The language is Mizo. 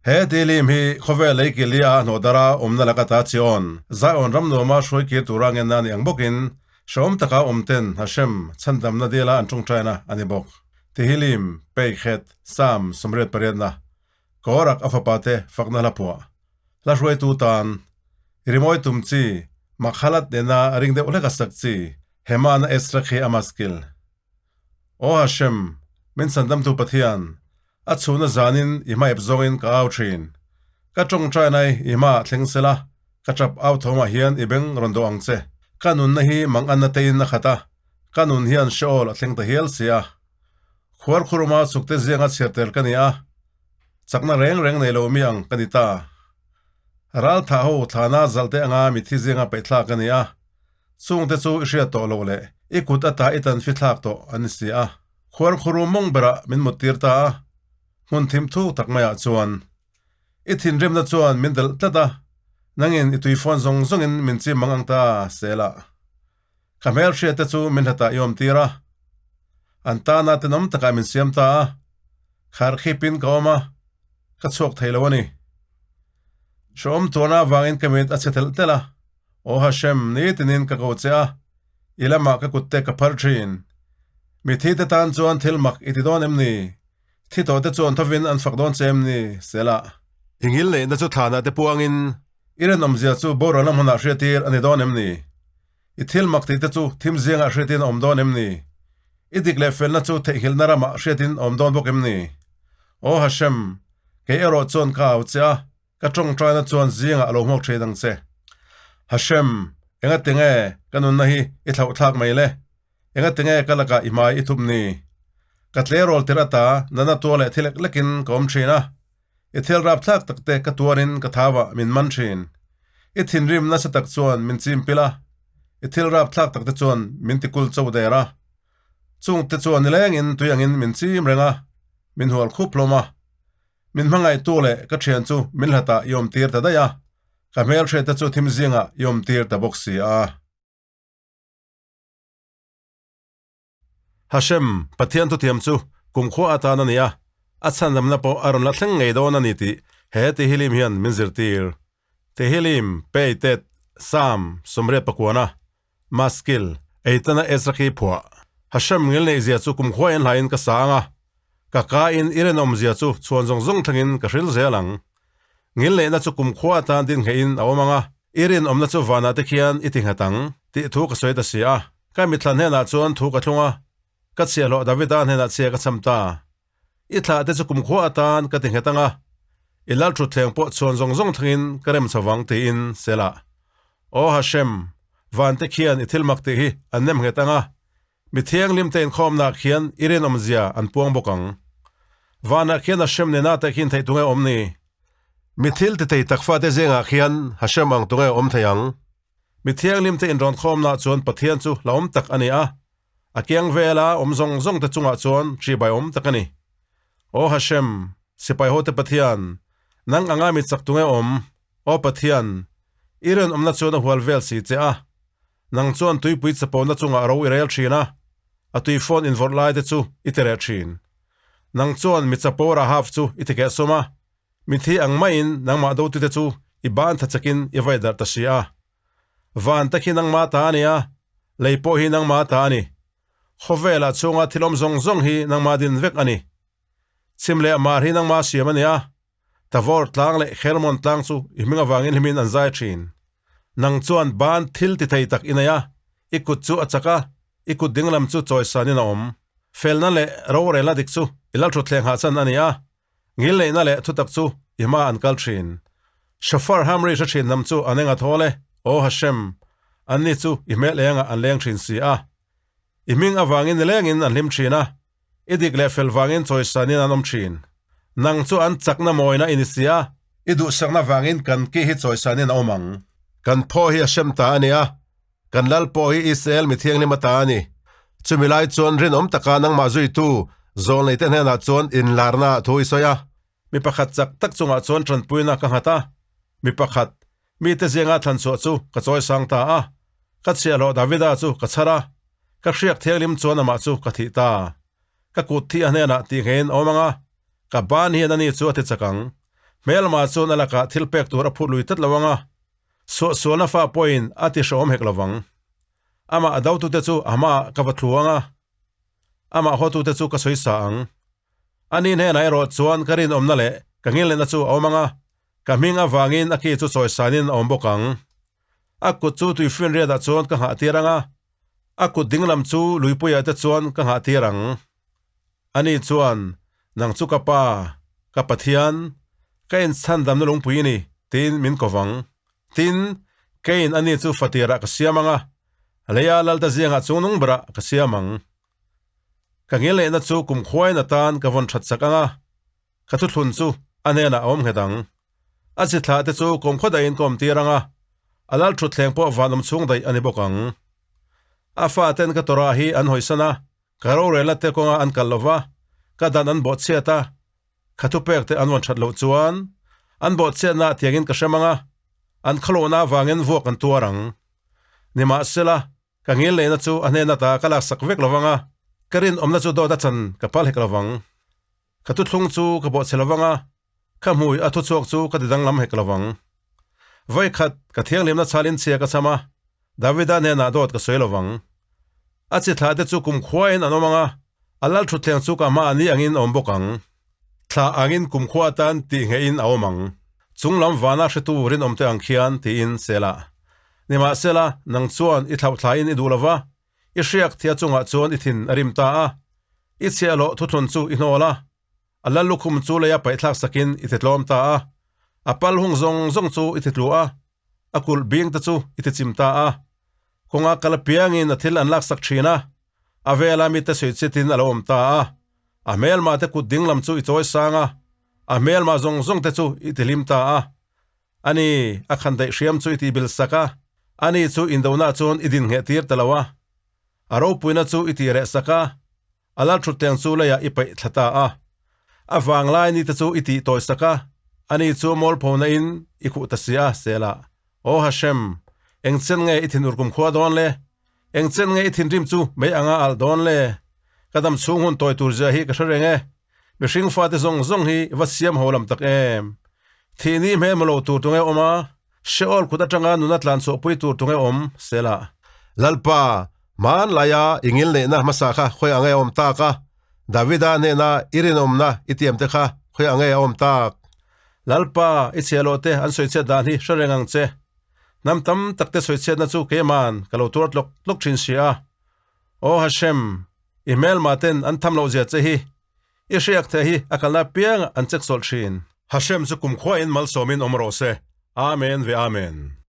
He Tehillim hi khawvel lei Kilia a hnawhdara awmna laka ta Chion, Zion ram nuama hruai kir tura ngenna a ni ang bawkin, hrehawm taka awmten Hashem chhandamna dila an tawngtaina a ni bawk. Tehillim, Peikhet, Psalm 88na, Korak a fapate fakna hla phuah. Hla hruaitu tan, rimawi tum chi, Makhalat nena ring deuh hlek a sak chi, Hemana Ezra khi a maskil. Aw Hashem, min chhandamtu Pathian, a chhuna zanin i hmaep zawngin ka au thin. Ka tawngtainai i hmaah thleng sela, ka tap au thawmah hian i beng rawn dawh ang che. Ka nunna hi manganna tein a khat a, ka nun hian Sheol a thleng ta hial si a. Khuar khuruma chhukte zianga chhiar tel ka ni a, chakna reng reng nei lo mi ang ka ni ta. Ral thah ho thlana zalte anga mithi zinga peihthlak ka ni a, chungte chu i hriat tawh loh leh i kut ata i tanfi thlak tawh an ni si a. Khuar khuru mawng berah min muttir ta a, hmun thim thuk tak maiah chuan i thinrimna chuan min delh tlat a, nangin i tuifawn zawng zawngin min chim mang ang ta sela. Ka hmelhriat te chu min hlatah i awm tir a, an tana tenawm takah min siam ta a, khar khipin ka awm a, ka chhuak thei lo a ni. Hrehawm tuarna avangin ka mit a chhe telh telh a, Aw Hashem, nitinin ka ko che a, i lamah ka kutte ka phar thin. Mithi te tan chuan thil mak i ti dawn em ni? Thi tawh te chuan thovin an fak dawn che em ni? Selah. I ngil neihna chu thlanah te puangin i rinawmzia chu boral na hmunah hriatir a ni dawn em ni? I thil mak tih te chu thim zingah hriatin a awm dawn em ni? I dik leh felna chu theihnghilhna ramah hriatin a awm dawn bawk em ni? Aw Hashem, kei erawh chuan ka au che a, ka tawngtaina chuan zingah a lo hmuak thin ang che. Hashem, engati nge ka nunna hi i thlauhthlak mai le? Engati nge ka lakah i hmai i thup ni? Ka tleirawl tirh ata nana tuar leh thi lek lekin ka awm thin a, I thil rapthlak takte ka tuarin ka thauah min man thin. I thinrim nasa tak chuan min chim pil a, i thil rapthlak takte chuan min tikul cho der a. Chungte chuan nilengin tui angin min chim reng a, min hual khup hlawm a. Min hmangaihtu leh ka thian chu min hlatah i awmtir ta daih a, ka hmelhriatte chu thim zingah i awmtir ta bawk si a. Hashem, Pathian thuthiam chu kumkhua atan a ni a, a chhandamna pawh a rawn la thleng ngei dawn a ni tih he Tehillim hian min zirtir. Tehillim, Peitet, Psalm, 89, Maskil, Eitana Ezra khi phuah. Hashem ngilneihzia chu kumkhua en hlaiin ka sa ang a, ka ka in i rinawmzia chu chhuan zawng zawng thlengin ka hril zel ang. Ngilneihna chu kumkhua atan din nghehin a awm ang a, i rinawmna chu vanah te khian i ti nghat ang, tih thu ka sawi ta si a. Ka mitthla hnenah chuan thu ka thlung a, ka chhiahhlawh Davida hnenah chhia ka cham ta. I thlah te chu kumkhua atan ka ti nghet ang a, i lal thutthleng pawh chhuan zawng zawng thlengin ka rem chho vang tiin Selah. Aw Hashem, van te khian i thil mak tih hi an nem nghet ang a, Mi thianghlim te inkhawmnaah khian i rinawmzia an puang bawk ang. Vanah khian Hashem nena te khin theih tunge awm ni? Mi thil ti thei tak fate zingah khian Hashem ang tunge awm thei ang? Mi thianghlim te inrawnkhawmnaah chuan Pathian chu hlauhawm tak a ni a, a kiang vela awm zawng zawng te chungah chuan ṭihbai awm tak a ni. Aw Hashem, sipai hote Pathian, nang anga mi chak tunge awm? Aw Pathian, i rinawmna chuan a hual vel si che a, Nang chuan tuipui chapona chungah ro i rel thin a, a tui phone invawrh lai te chu i ti reh thin. Nang chuan mi chapo Rahav chu i ti kehsawm a, mithi ang maiin nangmah dotute chu i ban tha chakin i vai darh ta si a. Van te khi nangmah ta a ni a, lei pawh hi nangmah ta a ni. Khawvelah chhunga thil awm zawng zawng hi nangmah din vek a ni. Chhim leh mar hi nangmah siam a ni a, Tavor tlang leh Hermon tlang chu i hming avangin hlimin an zai thin. Nang chuan ban thil ti thei tak i nei a, i kut chu a chak a, i kut dinglam chu chawisanin a awm. Felna leh rorelna dik chu i lalthutthleng hahchan a ni a, ngilneihna leh thutak chu i hma an kal thin. Shofar hamri hre thin hnam chu an eng a thawl e, Aw Hashem, anni chu i hmel engah an leng thin si a. I hming avangin nilengin an hlim thin a, I dik leh fel vangin chawisanin an awm thin. Nang chu an chakna mawina i ni si a. I duhsakna vangin kan ki hi chawisanin a awm ang. Kan phaw hi a hrem ta a ni a, kan lal pawh hi Israel mi thianghlim a ta a ni. Chumi lai chuan rinawm taka nangmah zuitu zawlneite hnenah chuan inlarna ah thu i sawi a. Mi pakhat chak tak chungah chuan tanpuina ka nghat a, mi pakhat, mite zinga thlan chhuah chu ka chawisang ta a, ka chhiahhlawh Davida chu ka chhar a, ka hriak thianghlim chuan amah chu ka thih ta. Ka kut thi a hnenah tih ngeiin a awm ang a, ka ban hian ani chu a ti chak ang. Hmelma chuan a lakah thil pek tur a phut lui tlat lo ang a, suahsualna fa pawhin a ti hrehawm hek lo vang. Amah a dotute chu a hmaah ka va thlu ang a, amah hawtute chu ka sawi sa ang. Ani hnenah erawh chuan ka rinawmna leh ka ngilnehna chu a awm ang a, ka hming avangin a ki chu chawisanin a awm bawk ang. A kut chu tuifinriatah chuan ka nghah tir ang a, a kut dinglam chu luipuiah te chuan ka nghah tir ang. Ani chuan, Nang chu ka Pa, ka Pathian, ka inchhandamna lungpui i ni, tiin min ko vang. Tin, keiin ani chu fatirah ka siam ang a, leia Lalta ziangah chungnung berah ka siam ang. Ka ngilneihna chu kumkhuain atan ka vawn that chak ang a, ka thuthlun chu a hnenah a awm nghet ang. A chi thlah te chu kumkhaw daihin ka awm tir ang a, a lal thutthleng pawh van awm chhung daih a ni bawk ang. A faten ka Torah hi an hawisan a, ka rorelna te kawnga an kal lo va, ka dan an bawhchhiat a, ka thupek te an vawn that loh chuan an bawhchhiatna tiangin ka hrem ang a, an khawlohna avangin vuak an tuar ang. Nimahsela, Ka ngilneihna chu a hnen ata ka laksak vek lo vang a, ka rinawmna chu dawt a chan ka pal hek lo vang. Ka thuthlung chu ka bawhchhe lo vang a, ka hmui a thuchhuak chu ka ti danglam hek lo vang. Vawikhat ka thianghlimna chhalin chhia ka cham a, Davida hnenah dawt ka sawi lo vang. A chi thlah te chu kumkhuain an awm ang a, a lal thutthleng chu ka hma a ni angin a awm bawk ang. Thlah angin kumkhua atan tih ngeihin a awm ang. Chunglam vana hretu rinawmte ang khian tiin Selah. Nimahsela, nang chuan i thlauhthlaiin i duh lo va, i hriak thia chungah chuan i thin a rim ta a, i chhiahhlawh thuthlun chu i hnawl a, a lal lukhum chu leia paihthlak sakin i titlawm ta a, a pal hung zawng zawng chu i titlu a, a kulh bing te chu i tichim ta a. Kawnga kal apiangin a thil an laksak thin a, a vela mite sawichhiatin a lo awm ta a. A hmelmah te kut dinglam chu i chawi sang a, a hmelmah zawng zawng te chu i tihlim ta a. Ani, a khan daih hriam chu i tihbil sak a, ani chu indonah chuan i din ngheh tir ta lo a. A ropuina chu i tih reh sak a, a lal thutthleng chu leiah i paih thla ta a. A vanglai ni te chu i tih tawi sak a, ani chu mawlphona in i khuh ta si a, Selah. Aw Hashem, engchen nge i thinur kumkhua dawn le? Engchen nge i thinrim chu mei anga alh dawn le? Ka dam chhung hun tawi tur zia hi ka hre reng e. Mihring fate zawng zawng hi va siam ho lam tak em. Thih ni hmel maw lo tur tunge awm a, Sheol kut atanga nuna tlan chhuahpui tur tunge awm Selah. Lalpa, hmanlaia i ngilneihna hmasa kha khawi ange a awm tak a, Davida hnena i rinawmna i tiamte kha khawi ange a awm tak? Lalpa, i chhiahhlawh te an sawichhiat dan hi hre reng ang che. Hnam tam tak te sawichhiatna chu keiman ka lo tuar tlawk tlawk thin si a. Aw Hashem, i hmelma ten an tham loh zia che hi, i hriak the hi a kalna apiangah an check sawlh thin. Hashem chu kumkhua in malsawmin awm rawh se. Amen ve Amen.